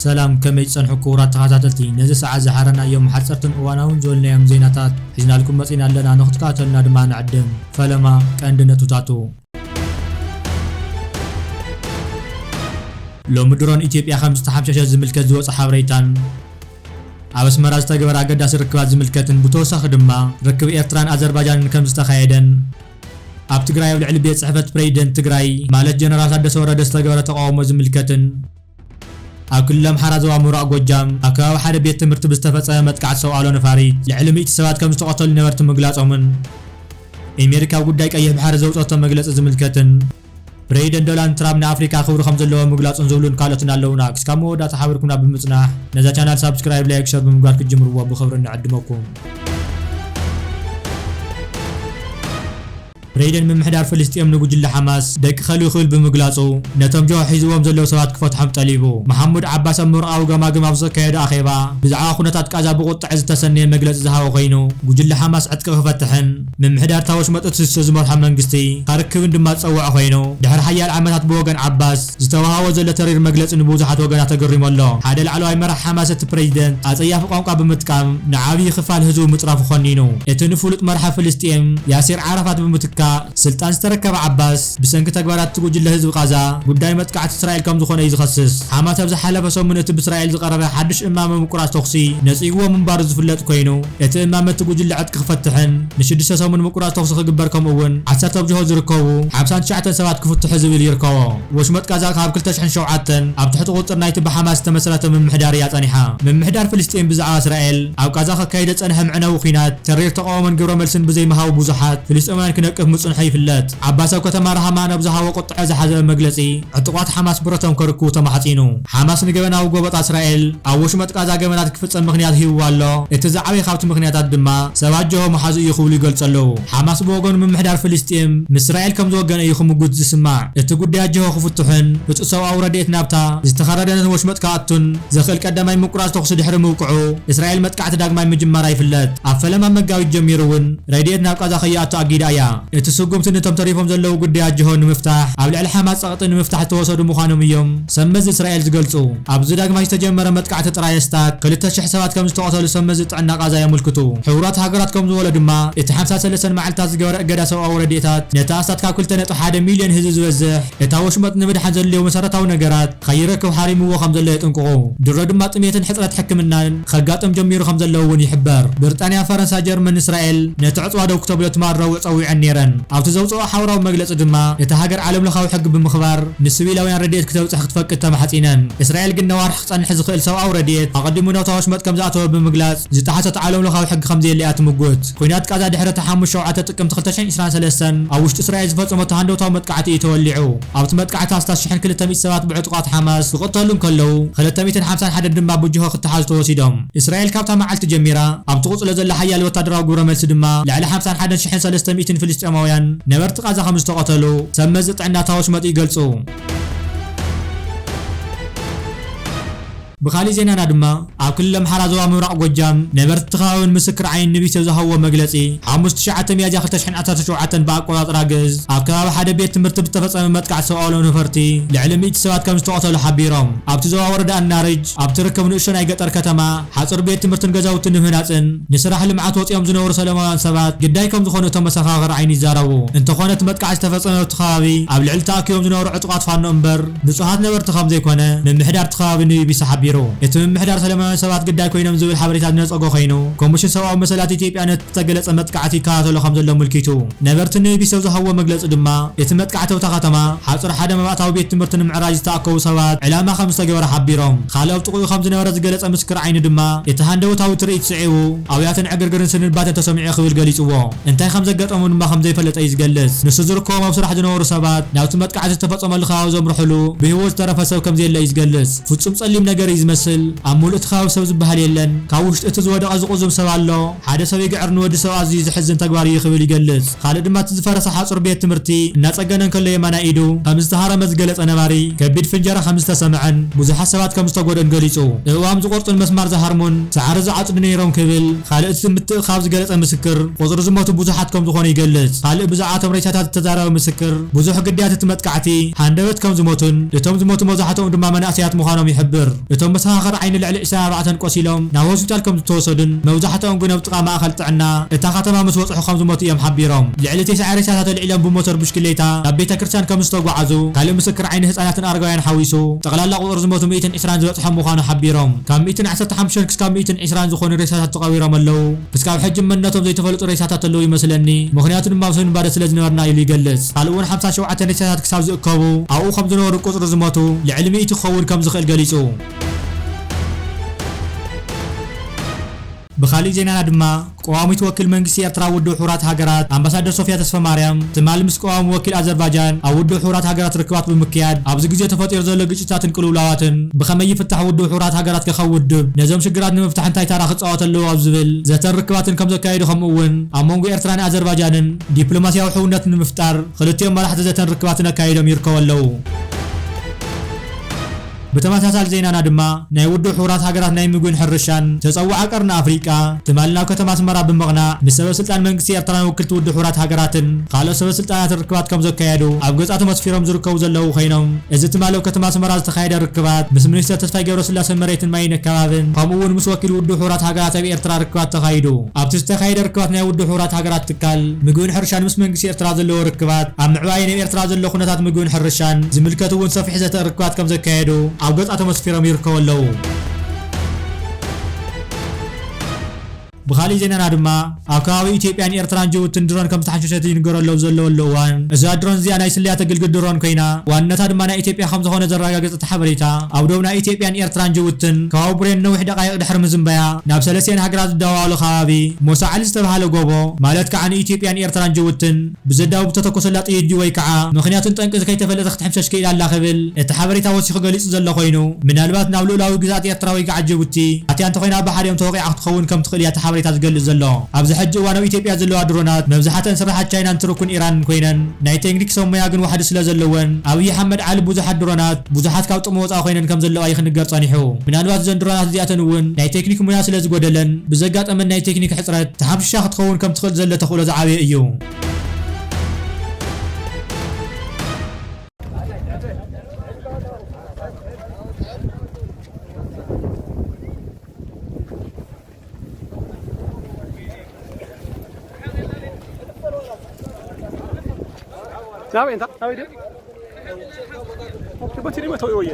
ሰላም፣ ከመይ ጸንሑ ክቡራት ተኸታተልቲ? ነዚ ሰዓት ዝሓረናዮም ሓጸርትን እዋናውን ዝበልናዮም ዜናታት ሒዝናልኩም መጺና ኣለና። ንኽትከታተሉና ድማ ንዕድም። ፈለማ ቀንዲ ነጥብታቱ። ሎሚ ድሮን ኢትዮጵያ ከም ዝተሓምሸሸት ዝምልከት ዝወጸ ሓበሬታን ኣብ ኣስመራ ዝተገበረ ኣገዳሲ ርክባት ዝምልከትን ብተወሳኺ ድማ ርክብ ኤርትራን ኣዘርባጃንን ከም ዝተኻየደን ኣብ ትግራይ ኣብ ልዕሊ ቤት ጽሕፈት ፕሬዚደንት ትግራይ ማለት ጀነራል ታደሰ ወረደ ዝተገበረ ተቃውሞ ዝምልከትን ኣብ ክልል ኣምሓራ ዞባ ምብራቕ ጎጃም ኣብ ከባቢ ሓደ ቤት ትምህርቲ ብዝተፈጸመ መጥቃዕቲ ሰው ኣልቦ ነፋሪት ልዕሊ ሚእቲ ሰባት ከም ዝተቐተሉ ነበርቲ ምግላጾምን ኣሜሪካ ኣብ ጉዳይ ቀይሕ ባሕሪ ዘውጸቶ መግለጺ ዝምልከትን ፕሬዚደንት ዶናልድ ትራምፕ ንኣፍሪካ ክብሪ ከም ዘለዎ ምግላጹን ዝብሉን ካልኦትን ኣለውና። ክስካብ መወዳእታ ሓቢርኩምና ብምጽናሕ ነዛ ቻናል ሳብስክራይብ፣ ላይክ፣ ሸር ብምግባር ክትጅምርዎ ብኽብሪ ንዕድመኩም። ፕሬዚደንት ምምሕዳር ፍልስጤም ንጉጅለ ሓማስ ደቂ ከልኡ ክብል ብምግላጹ ነቶም ጅሆ ሒዝዎም ዘለዉ ሰባት ክፈትሖም ጠሊቡ። መሓሙድ ዓባስ ኣብ ምብራቓዊ ገማግም ኣብ ዘካየዶ ኣኼባ ብዛዕባ ኩነታት ቃዛ ብቑጥዐ ዝተሰነየ መግለጺ ዝሃበ ኮይኑ፣ ጉጅለ ሓማስ ዕጥቂ ክፈትሕን ምምሕዳር እታ ወሽመጥ እቲ ንሱ ዝመርሖ መንግስቲ ክርክብን ድማ ዝጸውዐ ኮይኑ፣ ድሕሪ ሓያል ዓመታት ብወገን ዓባስ ዝተዋህቦ ዘሎ ተሪር መግለጺ ንብዙሓት ወገናት ኣገሪሙ ኣሎ። ሓደ ላዕለዋይ መራሒ ሓማስ እቲ ፕሬዚደንት ኣጸያፊ ቋንቋ ብምጥቃም ንዓብዪ ክፋል ህዝቡ ምጽራፉ ኮኒኑ። እቲ ንፍሉጥ መራሒ ፍልስጤም ያሲር ዓራፋት ብምትካእ ስልጣን ዝተረከበ ዓባስ ብሰንኪ ተግባራት እቲ ጉጅለ ህዝቢ ቃዛ ጉዳይ መጥቃዕቲ እስራኤል ከም ዝኾነ እዩ ዝኸስስ። ሓማስ ኣብ ዝሓለፈ ሰሙን እቲ ብእስራኤል ዝቐረበ ሓድሽ እማመ ምቁራጽ ተኹሲ ነጺግዎ ምንባሩ ዝፍለጥ ኮይኑ፣ እቲ እማመ እቲ ጉጅለ ዕጥቂ ክፈትሕን ንሽዱሽተ ሰሙን ምቁራጽ ተኹሲ ክግበር ከምኡ እውን ዓሰርተ ኣብ ጅሆ ዝርከቡ ሓምሳን ትሽዓተን ሰባት ክፍትሑ ዝብል ይርከቦ። ወሽመጥ ቃዛ ካብ ክልተ ሽሕን ሸውዓተን ኣብ ትሕቲ ቁጽጽር ናይቲ ብሓማስ ዝተመስረተ ምምሕዳር እያ ጸኒሓ። ምምሕዳር ፍልስጤም ብዛዕባ እስራኤል ኣብ ቃዛ ከካይዶ ዝጸንሐ ምዕናዊ ኲናት ተሪር ተቓውሞን ግብረ መልስን ብዘይምሃቡ ብዙሓት ፍልስጤማውያን ክነቅፍ ምጽንሑ ይፍለጥ። ዓባስ ኣብ ከተማ ራህማ ናብ ዝሃቦ ቁጥዐ ዝሓዘ መግለጺ ዕጡቓት ሓማስ ብረቶም ከርክቡ ተማሕጺኑ። ሓማስ ንገበናዊ ጎበጣ እስራኤል ኣብ ወሽመጥ ቃዛ ገበናት ክፍጸም ምኽንያት ሂብዋ ኣሎ። እቲ ዝዓበየ ካብቲ ምኽንያታት ድማ ሰባት ጅሆ ምሓዙ እዩ ክብሉ ይገልጹ ኣለዉ። ሓማስ ብወገኑ ምምሕዳር ፍልስጤም ምስ እስራኤል ከም ዝወገነ እዩ ክምጉት ዝስማዕ። እቲ ጉዳያት ጅሆ ክፍትሑን ህጹጽ ሰብኣዊ ረድኤት ናብታ ዝተኸረደነት ወሽመጥ ክኣቱን ዘኽእል ቀዳማይ ምቁራጽ ተኹሲ ድሕሪ ምውቅዑ፣ እስራኤል መጥቃዕቲ ዳግማይ ምጅማራ ይፍለጥ። ኣብ ፈለማ መጋቢት ጀሚሩ እውን ረድኤት ናብ ቃዛ ከይኣቱ ኣጊዳ እያ። እቲ ስጉምቲ ነቶም ተሪፎም ዘለዉ ጉዳያት ጅሆ ንምፍታሕ ኣብ ልዕሊ ሓማስ ጸቕጢ ንምፍታሕ ዝተወሰዱ ምዃኖም እዮም ሰብ መዚ እስራኤል ዝገልጹ። ኣብዚ ዳግማይ ዝተጀመረ መጥቃዕቲ ጥራይ ኣስታት ክልተ ሽሕ ሰባት ከም ዝተቐተሉ ሰብ መዚ ጥዕና ቃዛ የመልክቱ። ሕቡራት ሃገራት ከም ዝበሎ ድማ እቲ ሓምሳ ሰለስተን መዓልታት ዝገበረ እገዳ ሰብኣዊ ረድኤታት ነቲ ኣስታት ካብ ክልተ ነጥቢ ሓደ ሚልዮን ህዝቢ ዝበዝሕ እታ ወሽመጥ ንምድሓን ዘድልዮ መሰረታዊ ነገራት ከይረክብ ሓሪምዎ ከም ዘሎ የጥንቅቑ። ድሮ ድማ ጥሜትን ሕጽረት ሕክምናን ከጋጥም ጀሚሩ ከም ዘሎ እውን ይሕበር። ብሪጣንያ፣ ፈረንሳ፣ ጀርመን ንእስራኤል ነቲ ዕጽዋ ደው ክተብሎ ትማል ረቡዕ ጸዊዐን ነይረን። ኣብቲ ዘውጽኦ ሓበራዊ መግለጺ ድማ እታ ሃገር ዓለምለኻዊ ሕጊ ብምኽባር ንሲቪላውያን ረድኤት ክተብጽሕ ክትፈቅድ ተማሕጺነን። እስራኤል ግን ነዋርሕ ክጸንሕ ዝኽእል ሰብኣዊ ረድኤት ኣቐዲሙ ናብታ ወሽመጥ ከም ዝኣተወ ብምግላጽ ዝጠሓሰት ዓለምለኻዊ ሕጊ ከም ዘየለ እያ ትምጉት። ኲናት ቃዛ ድሕሪ እቲ ሓሙስ ሸውዓተ ጥቅምቲ ክልተ ሽሕን ዕስራን ሰለስተን ኣብ ውሽጢ እስራኤል ዝፈጸመቶ ሃንደውታዊ መጥቃዕቲ እዩ ተወሊዑ። ኣብቲ መጥቃዕቲ ኣስታት ሽሕን ክልተ ሚእቲ ሰባት ብዕጡቓት ሓማስ ክቕተሉ እንከለዉ፣ ክልተ ሚእትን ሓምሳን ሓደን ድማ ብጅሆ ክተሓዙ ተወሲዶም። እስራኤል ካብታ መዓልቲ ጀሚራ ኣብ ትቕጽሎ ዘላ ሓያል ወታደራዊ ግብረ መልሲ ድማ ልዕሊ ሓምሳን ሓደን ሽሕን ሰለስተ ሚእትን ፍልስጤማውያን ነበርቲ ቃዛ ከም ዝተቐተሉ ሰብ መዚ ጥዕና እታ ወሽመጥ ይገልጹ። ብኻሊእ ዜናና ድማ ኣብ ክልል ኣምሓራ ዞባ ምብራቕ ጎጃም ነበርቲ እቲ ከባቢን ምስክር ዓይኒ ንቢቢሲ ዝሃብዎ መግለጺ፣ ሓሙስ ትሽዓተ ሚያዝያ ክልተ ሽሕን ዓሰርተ ሸውዓተን ብኣቆጻጽራ ግእዝ ኣብ ከባቢ ሓደ ቤት ትምህርቲ ብዝተፈጸመ መጥቃዕቲ ሰብኣዊ ነፈርቲ ልዕሊ ሚእቲ ሰባት ከም ዝተቐተሉ ሓቢሮም። ኣብቲ ዞባ ወረዳ ኣናርጅ ኣብ ትርከብ ንእሽቶ ናይ ገጠር ከተማ ሓጹር ቤት ትምህርትን ገዛውትን ንምህናጽን ንስራሕ ልምዓት ወጺኦም ዝነበሩ ሰላማውያን ሰባት ግዳይ ከም ዝኾኑ እቶም መሰኻኽር ዓይኒ ይዛረቡ። እንተኾነ እቲ መጥቃዕቲ ዝተፈጸመ ኣብቲ ከባቢ ኣብ ልዕሊ ተኣኪቦም ዝነበሩ ዕጡቓት ፋኖ እምበር ንጹሃት ነበርቲ ከም ዘይኮነ ምምሕዳር እቲ ከባቢ ንቢቢሲ ሓቢሩ። እቲ ምምሕዳር ሰላማውያን ሰባት ግዳይ ኮይኖም ዝብል ሓበሬታ ዝነጸጎ ኮይኑ፣ ኮሚሽን ሰብኣዊ መሰላት ኢትዮጵያ ነቲ ዝተገለጸ መጥቃዕቲ ይከታተሎ ከም ዘሎ ኣመልኪቱ። ነበርቲ ንቢቢሲ ኣብ ዝሃብዎ መግለጺ ድማ እቲ መጥቃዕቲ ኣብታ ከተማ ሓጹር ሓደ መባእታዊ ቤት ትምህርቲ ንምዕራይ ዝተኣከቡ ሰባት ዕላማ ከም ዝተገበረ ሓቢሮም። ካልእ ኣብ ጥቕኡ ከም ዝነበረ ዝገለጸ ምስክር ዓይኒ ድማ እቲ ሃንደበታዊ ትርኢት ስዒቡ ኣውያትን ዕግርግርን ስንባደን ተሰሚዑ ክብል ገሊጽዎ። እንታይ ከም ዘጋጠሞም ድማ ከም ዘይፈለጠ እዩ ዝገልጽ። ንሱ ዝርከቦም ኣብ ስራሕ ዝነበሩ ሰባት ናብቲ መጥቃዕቲ ዝተፈጸመሉ ከባቢ ዘምርሕሉ ብህይወት ዝተረፈ ሰብ ከም ዘየለ እዩ ዝገልጽ። ፍጹም ጸሊም ነገር እዩ ዝመስል። ኣብ ምሉእ እቲ ከባቢ ሰብ ዝበሃል የለን። ካብ ውሽጢ እቲ ዝወደቐ ዝቑዝም ሰብ ኣሎ። ሓደ ሰብ ይግዕር፣ ንወዲ ሰብ ኣዝዩ ዘሕዝን ተግባር እዩ ክብል ይገልጽ። ካልእ ድማ እቲ ዝፈረሰ ሓጹር ቤት ትምህርቲ እናጸገነ እንከሎ የማናይ ኢዱ ከም ዝተሃረመ ዝገለጸ ነባሪ፣ ከቢድ ፍንጀራ ከም ዝተሰምዐን ብዙሓት ሰባት ከም ዝተጎድኡን ገሊጹ። እእዋም ዝቖርጹን መስማር ዝሃርሙን ሳዕሪ ዝዓጽዱ ነይሮም ክብል ካልእ እቲ ምትእኽኻብ ዝገለጸ ምስክር፣ ቁጽሪ ዝሞቱ ብዙሓት ከም ዝኾኑ ይገልጽ። ካልእ ብዛዕባ እቶም ሬሳታት ዝተዛረበ ምስክር፣ ብዙሕ ግዳያት እቲ መጥቃዕቲ ሃንደበት ከም ዝሞቱን እቶም ዝሞቱ መብዛሕትኦም ድማ መናእሰያት ምዃኖም ይሕብር። እቶም መሰኻኽር ዓይኒ ልዕሊ ዕስራን ኣርባዕተን ቆሲሎም ናብ ሆስፒታል ከም ዝተወሰዱን መብዛሕትኦም ግን ኣብ ጥቓ ማእኸል ጥዕና እታ ከተማ ምስ በጽሑ ከም ዝሞቱ እዮም ሓቢሮም። ልዕሊ ተስዓ ሬሳታት ኣልዒሎም ብሞተር ብሽክሌታ ናብ ቤተ ክርስቲያን ከም ዝተጓዓዙ ካልእ ምስክር ዓይኒ ህጻናትን ኣረጋውያን ሓዊሱ ጠቕላላ ቁጽሪ ዝሞቱ ሚእትን ዕስራን ዝበጽሖም ምዃኑ ሓቢሮም። ካብ ሚእትን ዓሰርተ ሓሙሽተን ክሳብ ሚእትን ዕስራን ዝኾኑ ሬሳታት ተቐቢሮም ኣለዉ። ክስካብ ሕጂ መንነቶም ዘይተፈለጡ ሬሳታት ኣለዉ ይመስለኒ፣ ምኽንያቱ ድማ ኣብ ሰሜን ባድመ ስለ ዝነበርና ኢሉ ይገልጽ። ካልእ እውን ሓምሳ ሸውዓተ ሬሳታት ክሳብ ዝእከቡ ኣብኡ ከም ዝነበሩ ቁጽሪ ዝሞቱ ልዕሊ ሚእቲ ክኸውን ከም ዝኽእል ገሊጹ። ብኻሊእ ዜናና ድማ ቀዋሚት ወኪል መንግስቲ ኤርትራ ኣብ ውድብ ሕቡራት ሃገራት ኣምባሳደር ሶፊያ ተስፋማርያም ትማሊ ምስ ቀዋሚ ወኪል ኣዘርባጃን ኣብ ውድብ ሕቡራት ሃገራት ርክባት ብምክያድ ኣብዚ ግዜ ተፈጢሩ ዘሎ ግጭታትን ቅልውላዋትን ብኸመይ ይፍታሕ፣ ውድብ ሕቡራት ሃገራት ከ ከም ውድብ ነዞም ሽግራት ንምፍታሕ እንታይ ተራ ክጻወት ኣለዎ ኣብ ዝብል ዘተን ርክባትን ከም ዘካየዱ ከምኡ እውን ኣብ መንጎ ኤርትራን ኣዘርባጃንን ዲፕሎማስያዊ ሕውነት ንምፍጣር ክልቲኦም መራሕቲ ዘተን ርክባትን ኣካይዶም ይርከቡ ኣለዉ። ብተመሳሳሊ ዜናና ድማ ናይ ውድብ ሕቡራት ሃገራት ናይ ምግብን ሕርሻን ተጸዋዒ ቀርኒ ኣፍሪቃ ትማሊ ናብ ከተማ ኣስመራ ብምቕናዕ ምስ ሰበ ስልጣን መንግስቲ ኤርትራን ወክልቲ ውድብ ሕቡራት ሃገራትን ካልኦት ሰበ ስልጣናት ርክባት ከም ዘካየዱ ኣብ ገጻቶም ኣስፊሮም ዝርከቡ ዘለዉ ኮይኖም፣ እዚ ትማሊ ኣብ ከተማ ኣስመራ ዝተኻየደ ርክባት ምስ ሚኒስተር ተስፋይ ገብረስላሴ መሬትን ማይን ኣከባብን ከምኡ እውን ምስ ወኪል ውድብ ሕቡራት ሃገራት ኣብ ኤርትራ ርክባት ተኻይዱ። ኣብቲ ዝተኻየደ ርክባት ናይ ውድብ ሕቡራት ሃገራት ትካል ምግብን ሕርሻን ምስ መንግስቲ ኤርትራ ዘለዎ ርክባት፣ ኣብ ምዕባይ ናይ ኤርትራ ዘሎ ኩነታት ምግብን ሕርሻን ዝምልከት እውን ሰፊሕ ዘተ ርክባት ከም ዘካየዱ ኣብ ገጻቶም ኣስፊሮም ይርከቡ ኣለዉ። ብኻሊእ ዜናና ድማ ኣብ ከባቢ ኢትዮጵያን ኤርትራን ጅቡትን ድሮን ከም ዝተሓንሸሸት ይንገረሉ ኣብ ዘለወሉ እዋን፣ እዛ ድሮን እዚኣ ናይ ስለያ ተገልግል ድሮን ኮይና፣ ዋንነታ ድማ ናይ ኢትዮጵያ ከም ዝኾነ ዘረጋገጸ እቲ ሓበሬታ፣ ኣብ ዶብ ናይ ኢትዮጵያን ኤርትራን ጅቡትን ከባቢ ቡሬን ነዊሕ ደቃይቕ ድሕሪ ምዝንባያ ናብ ሰለስቲኣን ሃገራት ዝደዋወሎ ከባቢ ሞሳዕሊ ዝተባህለ ጎቦ፣ ማለት ከዓ ንኢትዮጵያን ኤርትራን ጅቡትን ብዘዳውብ ዝተተኮሰላ ጥይት ድዩ ወይ ከዓ ምኽንያትን ጠንቅን ከይተፈለጠ ክትሕምሸሽ ክኢላ ኣላ ክብል እቲ ሓበሬታ ወሲኹ ገሊጹ ዘሎ ኮይኑ፣ ምናልባት ናብ ልኡላዊ ግዝኣት ኤርትራ ወይ ከዓ ጅቡቲ ኣትያ እንተኾይና ብሓዲኦም ተወቒዓ ክትኸውን ከም ትኽእል እያ እቲ ሓበሬታ ዝገልጽ ዘሎ። ኣብዚ ሕጂ እዋን ኣብ ኢትዮጵያ ዘለዋ ድሮናት መብዛሕተን ስራሓት ቻይናን ቱርክን ኢራንን ኮይነን ናይ ቴክኒክ ሰብ ሞያ ግን ዋሕዲ ስለ ዘለወን ኣብይ ኣሕመድ ዓሊ ብዙሓት ድሮናት ብዙሓት ካብ ጥቕሚ ወፃኢ ኮይነን ከም ዘለዋ እዩ ክንገር ጸኒሑ። ምናልባት እዘን ድሮናት እዚኣተን እውን ናይ ቴክኒክ ሞያ ስለ ዝጎደለን ብዘጋጠመን ናይ ቴክኒክ ሕፅረት ተሓምሽሻ ክትኸውን ከም ትኽእል ዘሎ ተኽእሎ ዝዓበየ እዩ። ናበይ እንታ ናበይ ድዩ? በቲ መተው ይወየ።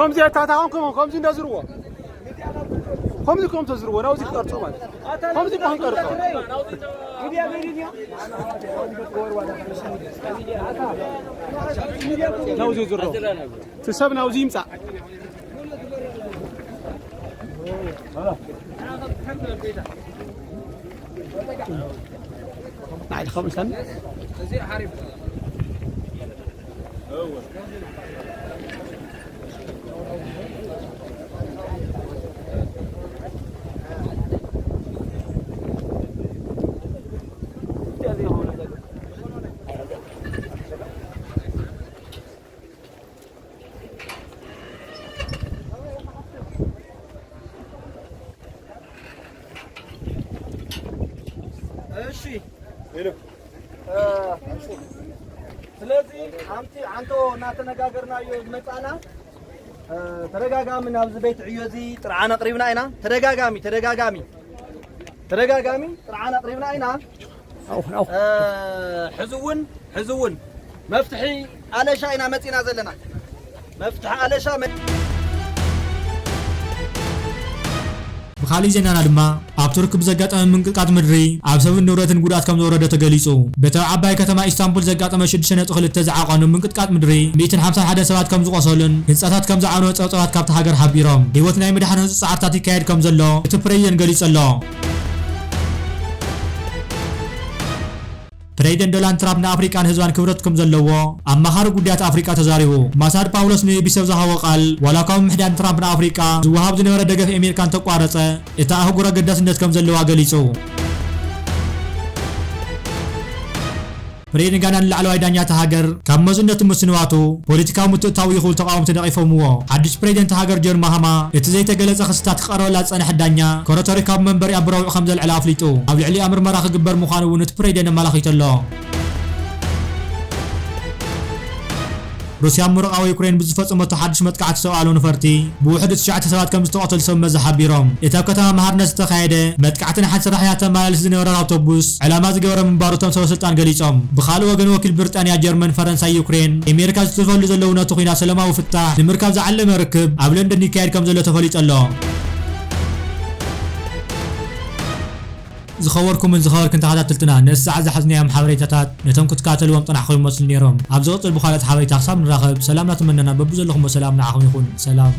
ከምዚ ኣታታኹም ከም-፣ ከምዚ እንዳዝርዎ። ከምዚ ከም ተዝርዎ ናውዚ ክቀርጾ ማለት። ከምዚ እኮ ክንቀርጾ። ናውዚ ዝርዎ። እቲ ሰብ ናውዚ ይምጻእ። ንዓይ ድኻ ምሳና? እሺ። እ፣ ስለዚ ሓንቲ ዓንቶ እናተነጋገርናዮ ዝመጻና፣ እ፣ ተደጋጋሚ ናብዚ ቤት ዕዮ እዚ ጥርዓን ኣቕሪብና ኢና። ተደጋጋሚ፣ ተደጋጋሚ፣ ተደጋጋሚ ጥርዓን ኣቕሪብና ኢና። ኣው፣ ኣው። እ፣ ሕዚ እውን፣ ሕዚ እውን መፍትሒ ኣለሻ ኢና መጺና ዘለና። መፍትሒ ኣለሻ መ- ብኻሊእ ዜናና ድማ፣ ኣብ ቱርክ ብዘጋጠመ ምንቅጥቃጥ ምድሪ ኣብ ሰብን ንብረትን ጉድኣት ከም ዘወረደ ተገሊጹ። በቲ ኣብ ዓባይ ከተማ ኢስታንቡል ዘጋጠመ ሽዱሽተ ነጥቢ ክልተ ዝዓቐኑ ምንቅጥቃጥ ምድሪ፣ ሚእትን ሓምሳን ሓደን ሰባት ከም ዝቖሰሉን ህንጻታት ከም ዝዓነወ ጸብጻባት ካብታ ሃገር ሓቢሮም። ህይወት ናይ ምድሓን ህጹጽ ጻዕርታት ይካየድ ከም ዘሎ እቲ ፕሬዚደንት ገሊጹ ኣሎ። ፕሬዚደንት ዶናልድ ትራምፕ ንኣፍሪቃን ህዝባን ክብረት ከም ዘለዎ ኣማኻሪ ጉዳያት ኣፍሪቃ ተዛሪቡ። ማሳድ ፓውሎስ ንኤቢሲ ኣብ ዝሃቦ ቃል፣ ዋላ እኳ ምምሕዳን ትራምፕ ንኣፍሪቃ ዝወሃብ ዝነበረ ደገፍ ኣሜሪካ እንተቋረጸ፣ እታ ኣህጉር ኣገዳስነት ከም ዘለዋ ገሊጹ። ፕሬዚደንት ጋና ንላዕለዋይ ዳኛ እታ ሃገር ካብ መዝነቱ ምስንባቱ ፖለቲካዊ ምትእትታው እዩ ክብሉ ተቓወምቲ ነቒፎምዎ። ሓድሽ ፕሬዚደንት ሃገር ጆን ማሃማ፣ እቲ ዘይተገለጸ ክስታት ክቐርበላ ዝጸንሐ ዳኛ ኮረቶሪ ካብ መንበሪኣ ብረቡዕ ከም ዘልዕላ ኣፍሊጡ። ኣብ ልዕሊኣ ምርመራ ክግበር ምዃኑ እውን እቲ ፕሬዚደንት ኣመላኺቱ ኣሎ። ሩስያ ኣብ ምብራቓዊ ዩክሬን ብዝፈጸመቶ ሓድሽ መጥቃዕቲ ዝተውዓሉ ነፈርቲ፣ ብውሕዱ ትሽዓተ ሰባት ከም ዝተቐተሉ ሰብ መዚ ሓቢሮም። እቲ ኣብ ከተማ ማሃርነስ ዝተኻየደ መጥቃዕቲ ንሓንቲ ሰራሕተኛ ተመላልስ ዝነበረ ኣውቶቡስ ዕላማ ዝገበረ ምንባሩ እቶም ሰበ ስልጣን ገሊጾም። ብኻልእ ወገን ወኪል ብሪጣንያ፣ ጀርመን፣ ፈረንሳይ፣ ዩክሬን፣ ኣሜሪካ ዝትርፈሉ ዘለዉ ነቲ ኲናት ሰላማዊ ፍታሕ ንምርካብ ዝዓለመ ርክብ ኣብ ለንደን ይካየድ ከም ዘሎ ተፈሊጡ ኣሎ። ዝኸበርኩምን ዝኸበርክን ተኸታተልትና፣ ነዚ ሰዓት ዝሓዝናዮም ሓበሬታታት ነቶም ክትከታተልዎም ጸናሕኩም ይመስሉ ነይሮም። ኣብ ዝቕጽል ብኻልኦት ሓበሬታ ክሳብ ንራኸብ፣ ሰላም እናተመነና በብዘለኹሞ ሰላም ንዓኹም ይኹን። ሰላም።